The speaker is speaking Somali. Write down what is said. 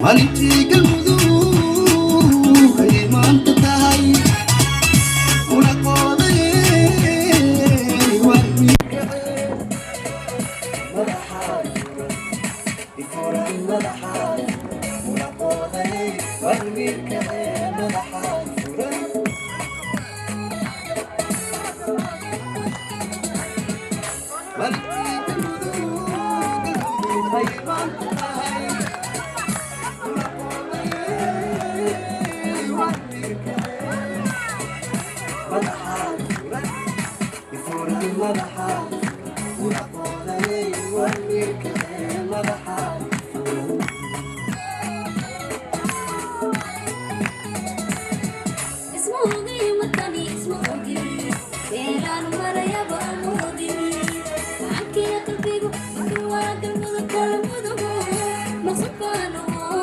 Maalintii Galmudug ay maanta tahay una qooday war madaxaaga ifuran madaxaaga una qooday war.